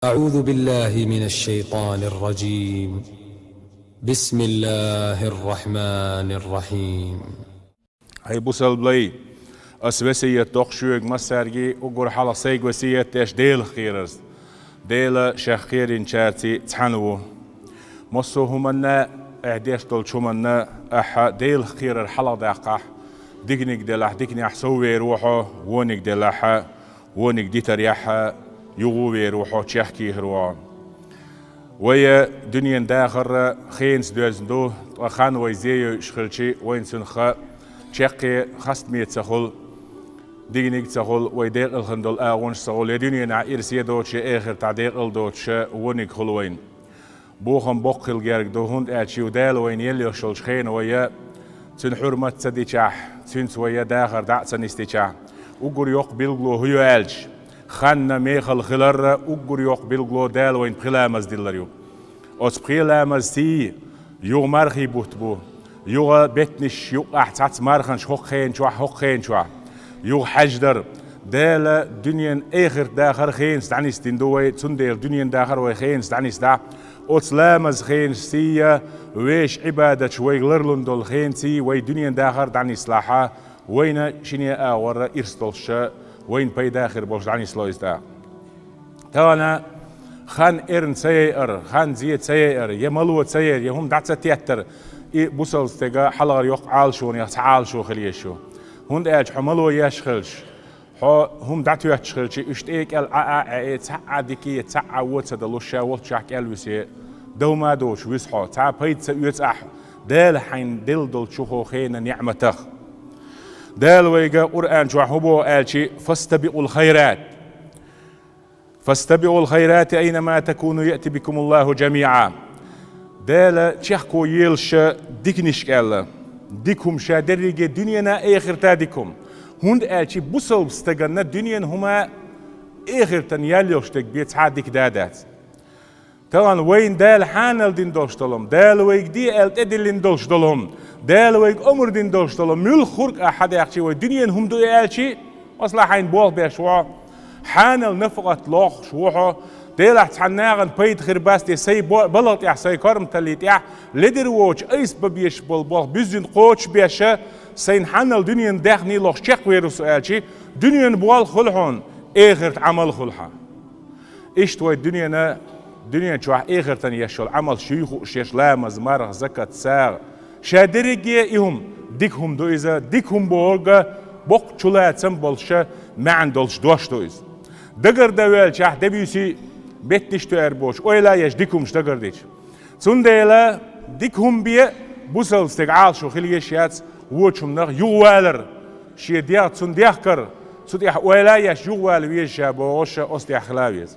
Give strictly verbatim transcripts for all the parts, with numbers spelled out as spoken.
أعوذ بالله من الشيطان الرجيم. بسم الله الرحمن الرحيم. Хьай бусалба лай, ас весият доккхуш йоьгу массаьрги уггар хьалха сайга весият деш Делах кхерарца. Дела шех кхеринчарций цхьаьна ву. Массо а хӀуманна а, деш долчу хӀуманна ахьа Делах кхерар хьалха даккхахь, диканиг делахь, диканехь сов вер ву хьо, вониг делахь, вониг дитарехь, юха вер ву хьо, чехка кхер ву хьо. Вай дуьненан дахар хенца доьзна ду, ткъа хан вай зе йойуш хилчи, вайна цуьнах чеккхе хастаме ца хуьлу, диканиг ца хуьлу, вай декъала хин долу агӀонаш ца хуьлу, я дуьненахь ирсе доцуш, я эхартахь декъала доцуш вониг хуьлу вайна. Бохам боккха хила герга ду, хӀунда аьлча ю Дала вайна елла йолуш йолчу хенан вай цуьнан хьурмат ца дичахь, цуьнца вай дахар дӀа а ца нисдичахь, уггар йоккха билгало хӀун ю аьлча, ханна мехала хиларра уггар йоккха билгало Дала вайна пхи ламаз диллар ю. Оцу пхи ламаз сий юха мархий бутт бу. Юха беттанаш юккъахь цхьацца марханаш хӀокху хенан чохь, хӀокху хенан чохь. Юха хьаьждар. Дала дуьненан эхарт дахар хенца дӀанисдина ду вай, цундела дуьненан дахар вай хенца дӀанисдахь, оцу ламаз хенаш сий, вешан Ӏибадаташ вайга ларлун долу хенций, вай дуьненан дахар дӀанислахь, вайна шине агӀор ирс долуш, вайна пайда хир болуш дӀанисло иза тӀаккха. Тахана хан эрна ца яйар, хан зе ца яйар, я мало ца яр, я хӀума дӀа ца теттар, и бусалба стеган хьалхара йоккха Ӏалашонех цхьа Ӏалашо хила езаш ю. ХӀунда аьлча хьо мало еш хилча, хьо хӀума дӀатоьттуш хилча, уьш тӀе кӀел Ӏа а Ӏе, цхьа а дика, цхьа а вон ца далуш, ша волччохь кӀел висе, дов ма а доцуш вуьсу хьо, цхьа а пайда ца оьцу ахь Дала хьайна делла долчу хӀокху хенан неӀматах. Дала вайга Къуръан чохь хӀун боху аьлча, фастабикъул хайрат. Фастабикъул хайрати айнама такуну яъти бикумуллаху жамиӀа. Дала чехко елаш диканишка аьлла. Дика хӀума ша дерриге дуьненан а, эхартан а дика хӀума. ХӀунда аьлча бусалба стаганна дуьненан хӀума а, эхартан ял йолуш дерг бен цхьа а дика да а дац. Тахана вайна Дала хьанал дина долуш долу хӀума, Дала вайга де аьлла тӀедиллина долуш долу хӀума, Дала вайга омра дина долуш долу хӀума, муьлхха хӀург а хьадаьхчи вай дуьненан хӀума ду и аьлчи, масала хьайна болх беш ву хьо, хьанал нафакъат лохуш ву хьо, Делахь цхьана нахана пайда хир бац те, сайн бо-, балха тӀехь, сайн корматаллий тӀехь, ледара воцуш айса бан безаш болу болх буьззина кхочуш беш, сайна хьанал дуьненан даьхний лохуш чекхвер ву со аьлчи, дуьненан болх хуьлу хьуна, эхартан Ӏамал хуьлу хьан. Иштта вай дуьненан, дуьнен чохь эхартан еш йолу Ӏамал шуьйра хууш еш, ламаз, марха, закат, сагӀа. Ша дерриге и хӀума, дика хӀума ду иза, дика хӀума бохург боккха чулацам болуш, маьӀна долуш дош ду иза. Дагардан ваьлчахь, де буьйсий, беттанаш тоьар боцуш, ойла еш дика хӀумаш дагардича. Цундела дика хӀума бен бусалба стеган Ӏалашо хила еш яц, вочу хӀуманах юхавалар, шен дегӀ цунна дехкар, цу тӀехь ойла еш юхавала веза ша бохуш, оцу тӀехь хила веза.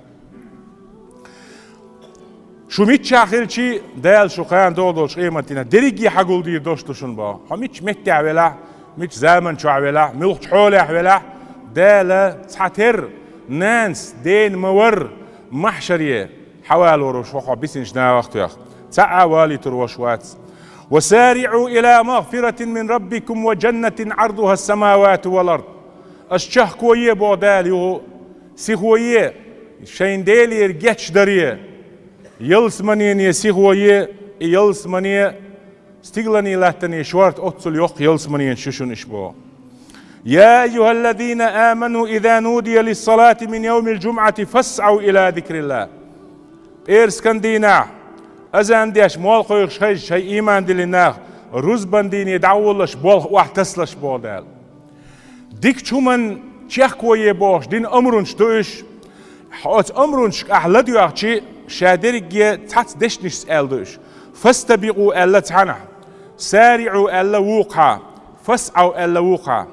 Шу миччахь хилчи, Дала шу кхана догӀу долчу къематдийнахь дерриге хьагулдийр долуш ду шуна боху. Хьо мичча меттехь велахь, мичча заман чохь велахь, муьлххачу хьолехь велахь, Дала цхьатерра нанас дена ма-варра, махьшаре хьавалор ву хьо бисинчу нахах тоьхна. Цхьа а валийтур ву вац. «Ва сариӀу иля магфиратин мин раббикум ва жаннатин Ӏардуха ас-самавату вал ард». Аш чехко е боху Дала юху, сихо е, шайн Делера гечдаре, ялсаманене сихо е, и ялсамане стигланийн латтанийн шорта оццул йоккха ялсаманенаш ю шуна иш боху. «Я айюхаллазина аману, иза нудия лиссалати мин йовмил жумъати фасъау иля зикрилла». ПӀераскан дийнахь, азан деш, молла кхойкхуш хезча, хӀай ийман диллина нах, рузбан дийне дӀагӀолалаш, болх охьатасалаш боху Дала. Дикачу хӀуманна чехко е бохуш дина омрунаш ду уьш. Оцу омрунашка ахь ладоьгӀчи, ша дерриге цхьацца дешнашца аьлла ду уьш. «Фастабикъу» аьлла цхьанхьа, «сариӀу» аьлла вукхахьа, «фасъау» аьлла вукхахьа.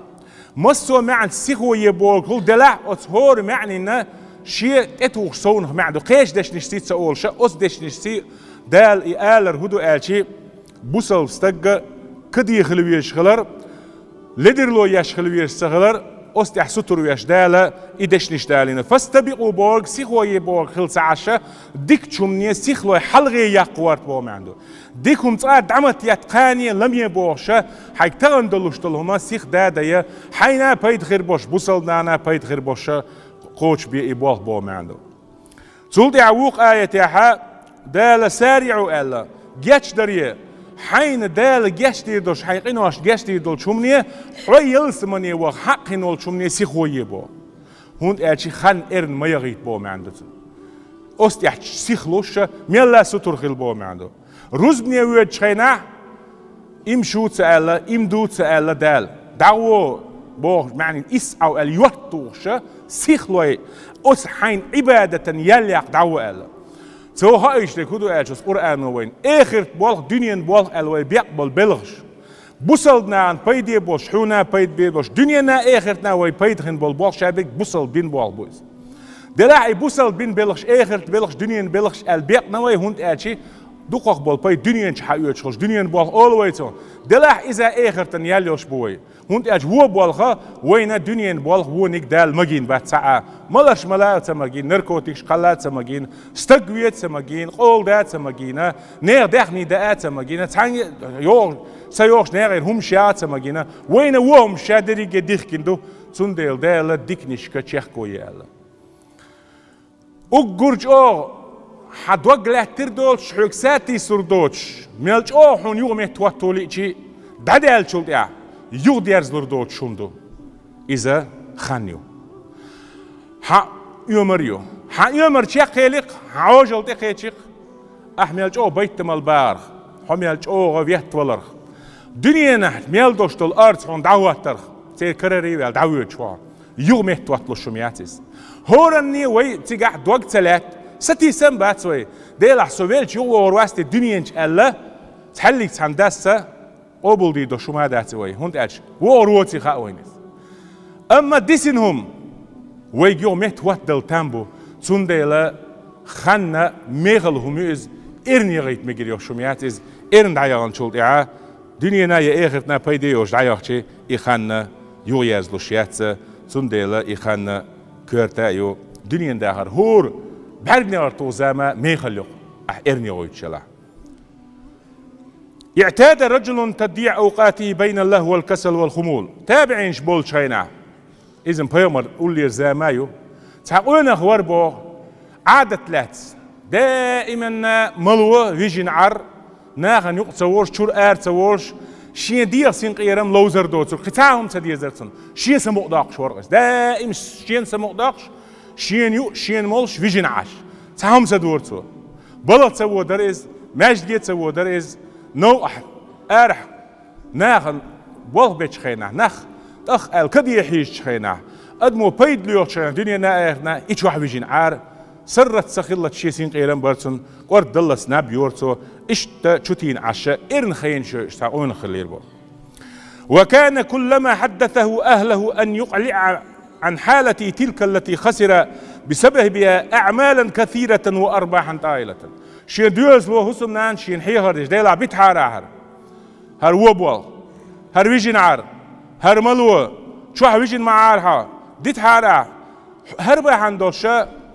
Массо а маьӀна сихо е бохург хӀума делахь, оцу хӀора маьӀнина шен тӀетухуш совнах маьӀна ду. Кхечу дешнашций ца олуша, оцу дешнашций Дала и алар хӀун ду аьлчи, бусалба стагга каде хила везаш хилар, ледарло еш хила везаш ца хилар, оцу тӀехь сутур веш Дала и дешнаш далийна. «Фастабикъу» бохург, сихо е бохург хила ца Ӏаш, дикачу хӀумане сихлой хьалхе яккха гӀорта боху маьӀна ду. Дика хӀума цкъа а дӀа ма тетта, кхане ламе бохуш, хьайга тахана долуш долу хӀума сиха да а дайа, хьайна а пайда хир болуш, бусалба нахана а пайда хир болуш, кхочушбе и болх боху маьӀна ду. Цул тӀаьхьа вукху аятехьа Дала «сариӀу» аьлла, гечдаре, хьайна Дала гечдийр долуш, хьайн къиношна гечдийр долчу хӀумане, хьо ялсамане ваха хьакъ хин волчу хӀумане сихо е боху. ХӀунда аьлча хан эрна ма яхийта боху маьӀна ду цуьнан. Оцу тӀехь сих луш, мелла а сутур хила боху маьӀна ду. Рузбане воьдучу хенахь, имшу ца аьлла, имду ца аьлла Дала. ДӀагӀо боху маьӀна, исӀав аьлла, йотта тухуш, сихлой, оцу хьайн Ӏибадатан ял яккха дӀагӀо аьлла. Цо хаийша дерг хӀун ду аьлча, оцу Къуръано вайна эхарт болх, дуьненан болх аьлла вай бекъ болу белхаш. Бусалба нахана пайде болуш, хьуна пайде болуш, дуьненна, эхартна вай пайда хин болу болх ша берг бусалба дин болх бу иза. Делахь и бусалба дин белхаш, эхарт белхаш, дуьненан белхаш аьлла бекъна вай, хӀунда аьлча дукхах болу пайда дуьнен чу хьаоьцуш хуш, дуьненан болх олу вай цунах. Делахь иза эхартан ял йолуш бу вай. ХӀунда аьлча вон болха вайна дуьненан болх вониг Дала магийна бац цхьа а. Маларш мала а ца магийна, наркотикаш кхалла а ца магийна, стаг вен а ца магийна, къола да а ца магийна, нехан даьхний даа а ца магийна, цхьаьнга йогӀуш, ца йогӀуш нехан хӀумаш яа а ца магийна, вайна вон хӀумаш ша дерриге дихкина ду, цундела Дала диканишка чехко е аьлла. Уггар чӀогӀа хьан дог лаьттар доцуш, хьоьга сатийсур доцуш, мел чӀогӀа хьуна юха метта хӀотто лиъчи, дӀадаьллачул тӀаьхьа юхадерзалур доцуш хӀума ду. Иза хан ю. Хьан оьмар ю. Хьан оьмар чекхъеликх, хьан Ӏожалла тӀекхечикх, ахь мел чӀогӀа байтамал бахарх, хьо мел чӀогӀа веттаваларх, дуьненахь мел долуш долу арц хьуна дӀахӀоттарх, церан карарий ваьлла дӀавоьдуш хьо. Юха метта хӀотталуш хӀума яц иза. ХӀоранне вай цигахь дог ца лаьтта, сатийсам бац вай. Делахь со велча юха вогӀур вац те дуьнен чу аьлла, цхьаьллиг цхьаьна дасса къобалдийр долуш хӀума дац вай, хӀунда аьлча вогӀур воций хаьа вайна иза. Амма дисина хӀума вайга юха метта хӀоттадала там бу, цундела ханна мехала хӀума ю иза, эрна яхийта мегар йолуш хӀума яц иза, эрна дӀаяханчул тӀаьхьа дуьненна я эхартна пайде йолуш дӀаяхчи, и ханна юхаерзалуш яц, цундела и ханна коьрта а ю, дуьненан дахар хӀора бӀаьрганегӀар туху зама мехала ю-кх, ахь эрна яхуьйтуш елахь. اعتاد رجل تضييع أوقاته بين اللهو والكسل والخمول. ТабиӀинаш болчу хенахь, иза пайхамар уллера зама а ю, цхьа къонах вара боху, Ӏадат лаьцна, даиманна мало вижина Ӏар, нахана юкъа ца волуш, чуьра ара ца волуш, шен дегӀан синкъерам ловзар доцург, кхин цхьа а хӀума ца дезар цунна, шен самукъадоккхуш вара иза. Даим шен самукъадоккхуш, шена юуш, шена молуш вижина Ӏаш. Цхьа хӀума ца дора цо. Балха ца водар иза, маьждиге ца водар иза, новкъахь, арахь, нахана болх бечу хенахь, нах тӀах аьлла каде хьийзачу хенахь, адамо пайда лоьхучу хенахь, дуьненна а, эхартна а, и чохь вижина Ӏара, саррат ца хиллалц шен синкъерам бара цунна, кӀордаллалц наб йора цо, иштта чу тийна Ӏаш, эрна хенаш йолуш цхьа къонах хиллера боху. وكان كلما حدثه أهله أن يقلع عن حالته تلك التي خسر بسببها أعمالا كثيرة وأرباحا طائلة. Шен доьзало, хӀусамнана шена хьехар деш, Делахь, битахьара ахьара. ХӀара вон болх, хӀара вижина Ӏар, хӀара мало, чохь вижина ма Ӏара хьо, дитахьара ахь. ХӀара бахьана долуш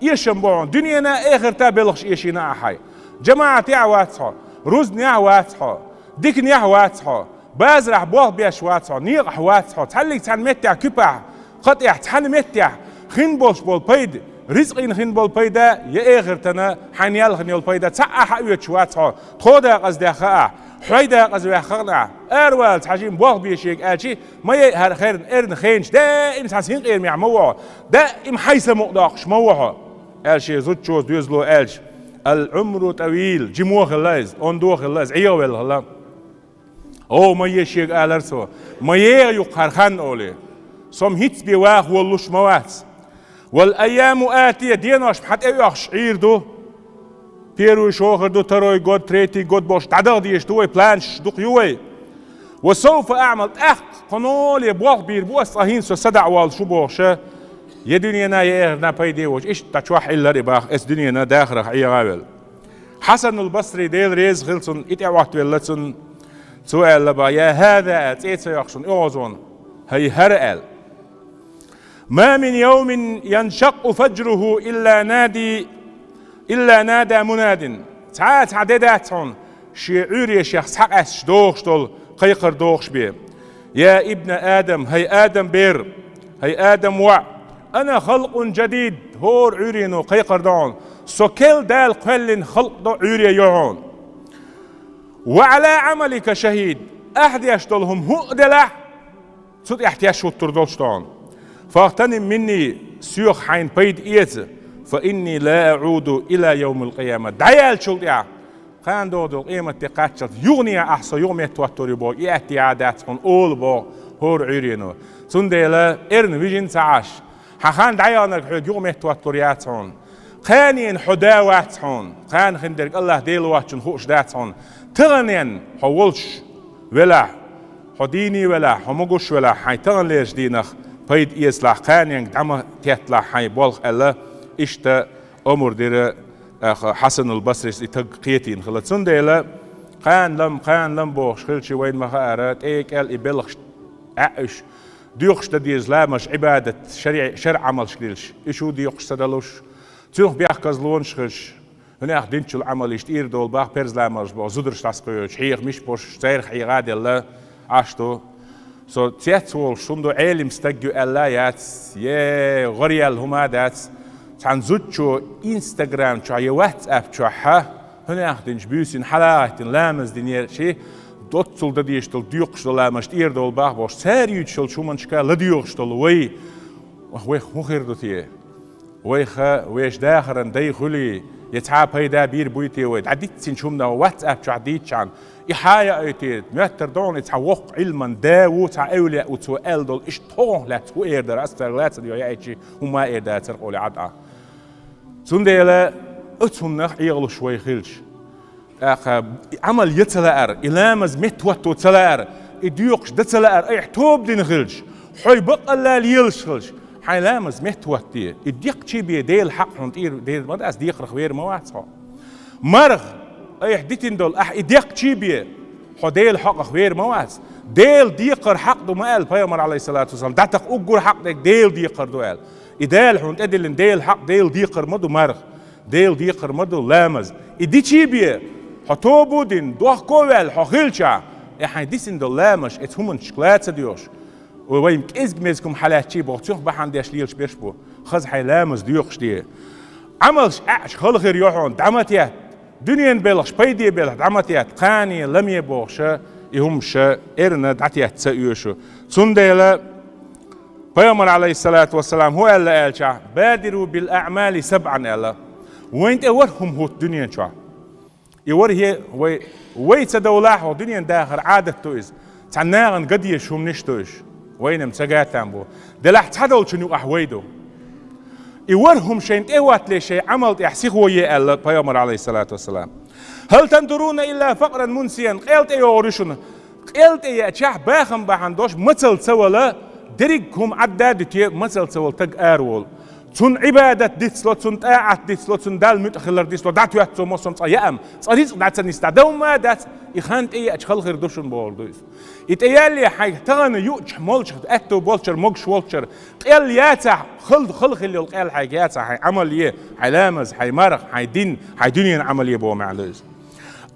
эшам бу хьуна, дуьненна, эхартна белхаш эшийна ахь хьайн. ЖамаӀатехь вац хьо, рузбанехь вац хьо, диканехь вац хьо, базарахь болх беш вац хьо, некъахь вац хьо, цхьаьллиг цхьана меттехь куьпахь, кхатӀехь цхьана меттехь хин болуш болу пайда, рицкъийн хин болу пайда я эхартана хьайна ял хин йолу пайда, цхьа а хьаоьцуш вац хьо, тхо дакъаздаьхна ахь, хьой дакъазваьккхина ахь, аравала цхьа жима болх бе шега аьлчи, ма яй хӀара херна эрна хенаш, даим цхьа синкъерамехь ма ву хьо, даим хьайн самукъадоккхуш ма ву хьо, аьлла шен зудчо, доьзало аьлча, العمر طويل, жимо хилла иза, ондо хилла иза, Ӏехавелла хилла. О, ма е шега алара цо, ма еха юккъахьара хан олий. Со-м хӀинцца бен ваха воллуш ма вац. والأيام آتية, денош-м хьан тӀеоьхуш Ӏийр ду. Первый шохар ду, второй год, третий год бохуш дӀадаха дезаш ду вай, планаш дукха ю вай. وسوف أعمل, тӀаккха кхуноле болх бийр бу ас, цкъа хӀинца со садаӀа воллуш ву бохуша, я дуьненна, я эхартна пайде воцуш, иштта чохь Ӏиллар и баха, эс дуьненна дахарах Ӏеха а велла. Хьасанул Басри, Дела реза хила цунна, и тӀеӀоттавелла цунна, цо аьлла бан: «Я хӀаза», аьлла, цӀе ца йоккхуш шуна оьгӀазонна, «хӀай хӀара», аьлла. «ما من يوم ينشق فجره إلا نادي، إلا نادى مناد». Цхьа а цхьа де дац хьуна, шен Ӏуьйрешех схьакъаьсташ дохуш долу кхайкхар дохуш бен: «يا ابن آدم», хӀай Адам бер, хӀай Адам воӀ, «أنا خلق جديد», хӀора Ӏуьйрено кхайкхар ду хьуна, Со керла Дала кхоьллина халкъ до, Ӏуьйре йо хьуна. Ва Ӏала Ӏамалика шахӀид, ахь деш долу хӀума хӀуъа делахь, цу тӀехь теш хӀуттур долуш ду хьуна. Фагътаним минни, соьх хьайна пайда эца, фа инни ла аӀуду ила йовмил къияма. ДӀаяьллачул тӀаьхьа, кхана догӀу долу къематде кхаччалц юханехьа ахь со юха меттахӀоттур ю боху, и аьттехьа дац хьуна олу боху хӀора Ӏуьйрено. Цундела эрна вижина ца Ӏаш, хьан хан дӀаяханарг хьоьга юха меттахӀоттур яц хьуна. Кханенна хьо да вац хьуна, кхана хиндерг АллахӀ Дела воцчунна хууш дац хьуна. Таханенна хьо волуш велахь, хьо дийне велахь, хьо могуш велахь, хьайн таханлерчу дийнах пайда эцалахь, кханенга дӀа ма тетталахь хьайн болх аьлла, иштта омра дира, аха, Хьасанул Басрис и таг кхетийна хила. Цундела кхана лам, кхана лам бохуш хилча, вайна ма-хаъара, тӀе а кӀел и белхаш Ӏаьуш, доькъуш дан деза ламазаш, Ӏибадат, шари-, шарӀан Ӏамалш дилш, и шу доькъуш ца далуш, цуьнах бехказлонаш хилш, хӀунех динчул Ӏамал иштта тӀера долу бах, перз ламазаш боху, зударш дӀасакхоьхьуш, хьехамаш беш, цаьрга хьегӀа а делла, Ӏаш ду. Со цец волуш, шун ду Ӏелим стаг ю аьлла а яц, е гӀаръяьлла хӀума а дац, цхьана зудчо Instagram чохь я WhatsApp чохь хьа, хӀунех динчу буьйсина хьалагӀаттина ламаз динера ши, доццул дан дезаш долу доькъуш долу ламазаш тӀера долу бах бохуш, цара юьйцуш йолчу хӀуманашка ладоьгӀуш долу вай, вайх хӀун хир ду те? Вайха, вешан дахаран дай хуьлий, я цхьа а пайда бийр буй те вай? ДӀадитта цуьнан хӀуманах WhatsApp чохь дийцчахьана, и хьан яа ай те, моьттар догӀу и цхьа воккха Ӏилман да ву, цхьа эвлаяъ ву цо аьлла долу, иштта тховгӀанах лаьцна хӀун эр дара, ас цаьрга лаьцна йо яа айчи, хӀумма а эр дацара къоле Ӏад а. Цундела оцу хӀуманах Ӏехалуш вай хилча, тӀаккха и Ӏамал я ца лаьара, и ламаз меттахӀотто ца лаьара, и доькъуш дан ца лаьара, айхьа тоба дина хилча, хьой баккъалла лелаш хилча, хьайн ламаз меттахӀотте, и декхачий бен Делан хьакъ хьуна тӀера, Дела ма дац, декхарх вер ма вац хьо. МаргӀа, айхьа дитина долу, ахь и декхачий бен, хьо Делан хьакъах вер ма вац. Делан декхар хьакъ ду ма аьлла Пайхамар, Ӏалайхиссалату вассалам, дӀатакха уггар хьакъ дерг Делан декхар ду аьлла. И Дала хьуна тӀедиллина Делан хьакъ, Делан декхар ма ду маргӀа. Делан декхар ма ду ламаз. И дичий бен, хьо тоба а дина, дохко а ваьлла, хьо хилча, и хьайн дисина долу ламазаш эцу хӀуманашка лаца доьгӀуш. Вай, вайн кӀезиг-мезиг хӀума хьалаьцчий боху, цуьнах бахьана деш лелаш берш бу. Хаза хьайн ламаз доькъуш де. Ӏамалш Ӏаьаш хала хир йо хьуна, дӀа ма тетта. Дуьненан белхаш, пайде белхаш дӀа ма тетта. Кхане, ламе бохуша, и хӀумаша эрна дӀатетта ца оьшу. Цундела Пайхамар, Ӏалайхиссалату вассалам, хӀун аьлла аьлча, «Бадиру бил аъмали сабъан», аьлла. Вайн тӀе ворхӀ хӀума хӀутту дуьнен чохь. И ворхӀе вай, вай ца довлахь, хӀокху дуьнен дахар Ӏадат ду иза. Цхьана нахана ган дезаш хӀуманаш ду уьш. Вайна-м ца гатам бу. Делахь цхьадолчун юкъахь вай ду. И ворхӀ хӀума шайна тӀе а хӀоттале, шайн Ӏамал тӀехь сихо е аьлла Пайхамар, Ӏалайхиссалату вассалам. «Хьал тандуруна илла факъран мунсиян», къел тӀе йогӀур ю шуна. Къел тӀе еачахь бахам бахьана долуш мацалла ца вала, дерриг хӀума Ӏадда а дите, мацалла ца вала таг ара волу. Цунна Ӏибадат дицло, цунна тӀаӀат дицло, цунна Далла муьтӀахь хилар дицло, дӀатоьтту цо массо а цкъа яам, цкъа рицкъ дӀа ца нисдахь, дов ма дац, и хан тӀе еача хала хир ду шуна бохур ду иза. И тӀе ялле хьайга тахана юучу молчах аьтту болчара, могуш волчара, къел яцахь, хала, хала хила йолу къел хьайга яцахь, хьайн Ӏамал е, хьайн ламаз, хьайн марха, хьайн дин, хьайн дуьненан Ӏамал е боху маьӀна ду иза.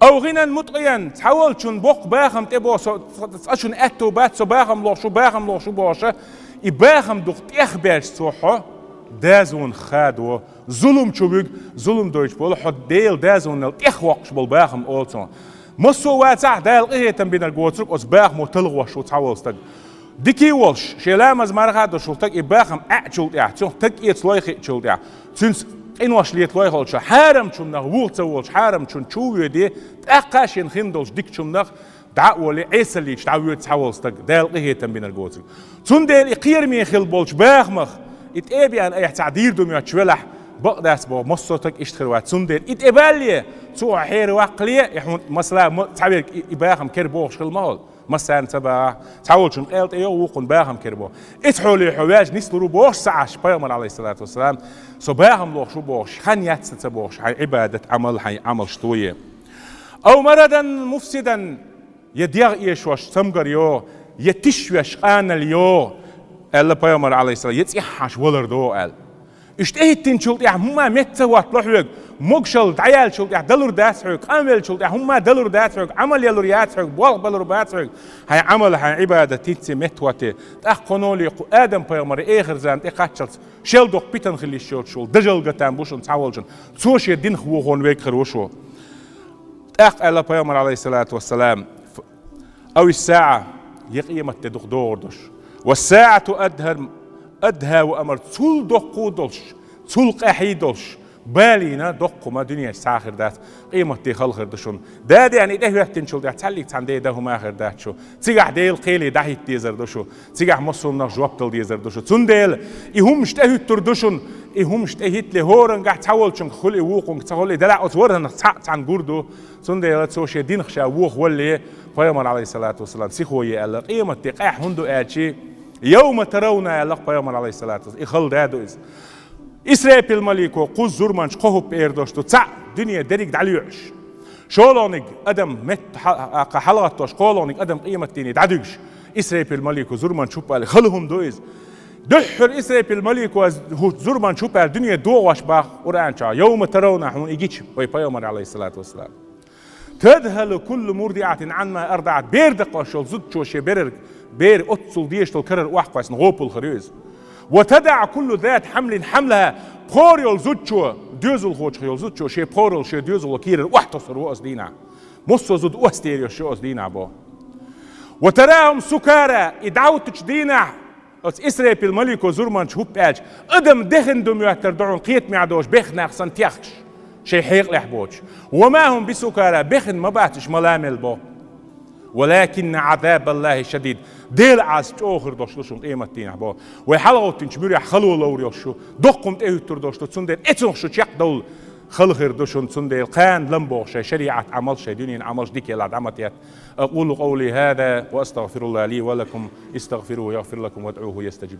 Ау гӀинан муткъиян, цхьа волчун боккха бахам тӀе боху, со, цкъа шуна аьтту бац, со бахам лохуш ву, бахам лохуш ву бохуша, и бахам дукха тӀех баьлча цо хьо дазонах хадо, зулум чу вуьгу, зулум дойтуш болу хьо Делан дазонал тӀех воккхуш болу бахам олу цо. Массо а вацахь, Дала къинхетам бинарг воцург оцу бахамо талхош ву цхьа волу стаг. Дикий волуш, шен ламаз марха а долуш волу стаг и бахам аьачул тӀаьхьа, цунах таг эца лой хиъчул тӀаьхьа, цуьнца къинош лета лой хилча, хьарамчуннах вуха ца волуш, хьарамчун чу а воьде, тӀаккха а шен хин долуш дикачуннах дӀа а воле, Ӏесаллича дӀа а воьду цхьа волу стаг, Дала къинхетам бинарг воцург. Цундела и кхераме хила болчу бахамах, и тӀе а беана айхьа цхьа дийр ду моьттуш велахь, бакъ дац боху, массо а стаг иштта хир вац. Цундела и тӀе балле, цо хьо хьера ваккхале, и хьуна масала ма-, цхьаверг и, и бахам кер бохуш хила ма хьо. Массарна ца бахахь, цхьа волчун къел тӀе йо, вукхун бахам кер бо. Эцу хьоле хьо ваьлча нислур ву бохуш ца Ӏаш, Пайхамар, Ӏалайхиссалату вассалам, со бахам лохуш ву бохуш, хан яц ца бохуш, хьайн Ӏибадат, Ӏамал, хьайн Ӏамалш тое. Ау марадан муфсидан, я дегӀ эшош цамгар йо, я тиш веш къанал йо, аьлла Пайхамар, Ӏалайхиссалам, я цӀеххьаш валар до аьлла. Иштта тӀехӀиттинчул тӀехьа хӀумма метта ца хӀоттало хьоьга, могашал дӀаяьлчул тӀехьа далур дац хьоьга, къам велчул тӀехьа хӀумма далур дац хьоьга, Ӏамал ялур яц хьоьга, болх балур бац хьоьга, хьайн Ӏамал, хьайн Ӏибадат хӀинцца метта хӀотте. ТӀаккха кхо ноле кху Адам-пайхамара эхарзан тӀекхаччалц шел доккха питана хила йиш йолчул дажал гатам бу шун цхьаволчун, цо шен динах вохо векхар ву шу. ТӀаккха аьлла пайхамар, алейхиссалату вассалам: «أو الساعة», я къемат де дукха догӀур долуш. «والساعة أدهى وأمر», цул доккха долуш, цул къаьхьий долуш, балийна доккха хӀума дуьненчу схьа хир дац, къемат де хала хир ду шуна. Дадеана и тӀехӀоьттинчул тӀехьа цхьаллиг цхьана де дан хӀума хир дац шу. Цигахь Делан кхеле дӀахӀитта дезар ду шу. Цигахь массо а нах жоп дала дезар ду шу. Цундела и хӀумаш тӀехӀуьттур ду шуна. И хӀумаш тӀехӀиттале хӀорангахь цхьаволчунга хуьлу и вукхунга, ца хуьлу и делахь оцу ворхӀанах цхьаъ цхьаьна гур ду. Цундела цо шен динах ша вохавалале, пайхамар, алейхиссалату вассалам, сихо е аьлла, къемат де къаьхьа хӀунда ду аьлчи, «يوم ترونها», аьлла пайхамар, алейхиссалату вассалам, и хала да ду иза. Исрапил малико кхузза зурманчу кхо хӀуппа эр долуш ду, цхьаъ дуьне дерриг дӀалоьӀуш. ШолгӀаниг адам метта хьа-, хьа-, хьалагӀаттош, кхолгӀаниг адам къемат дийне дӀадуьгуш. Исрапил малико зурманчу хӀуппа аьлла, хала хӀума ду иза. Дуьххьара Исрапил малико хӀу-, зурманчу хӀуппа аьлла дуьне догӀуш боху Къуръан чохь, «يوم ترونها», хьуна и гича, вай пайхамар, алейхиссалату вассалам. «تذهل كل مرضعة عما أرضعت». Бер дакхош йолу зудчо шен берарг, бер оццул дезаш долу карара охьакхоьссина гӀопал хир ю иза. «وتضع كل ذات حمل حملها». Пхьор йолу зудчо, доьзалхочух йолу зудчо шен пхьорал шен доьзало кийрара охьатосур ву оцу дийнахь. Массо а зуда остер йолуш ю оцу дийнахь боху. «وتراهم سكارى», и дӀахӀуттучу дийнахь, оцу Исрапил малико зурманчу хӀуппа аьлча, адам дехна ду моьттар ду хьуна кхетамехь долуш бехнах санна техкаш, шайн хьекъалехь боцуш. «وما هم بسكارى», бехна ма бац уьш, ма ламел бо. «ولكن عذاب الله شديد». Делан Ӏазап чӀогӀа хир долуш ду шуна къемат дийнахь бо. Вай хьалагӀоттинчу муьрехь хало ловр йолуш шу, доккха хӀума тӀехӀуьттур долуш ду, цундела эцунах шу чекхдовла хала хир ду шуна, цундела кхана лам боху шайн шариӀат Ӏамалш, шайн дуьненан Ӏамалш дика елахь дӀа ма тетта. أقول قولي هذا وأستغفر الله لي ولكم، استغفروه يغفر لكم وادعوه يستجب.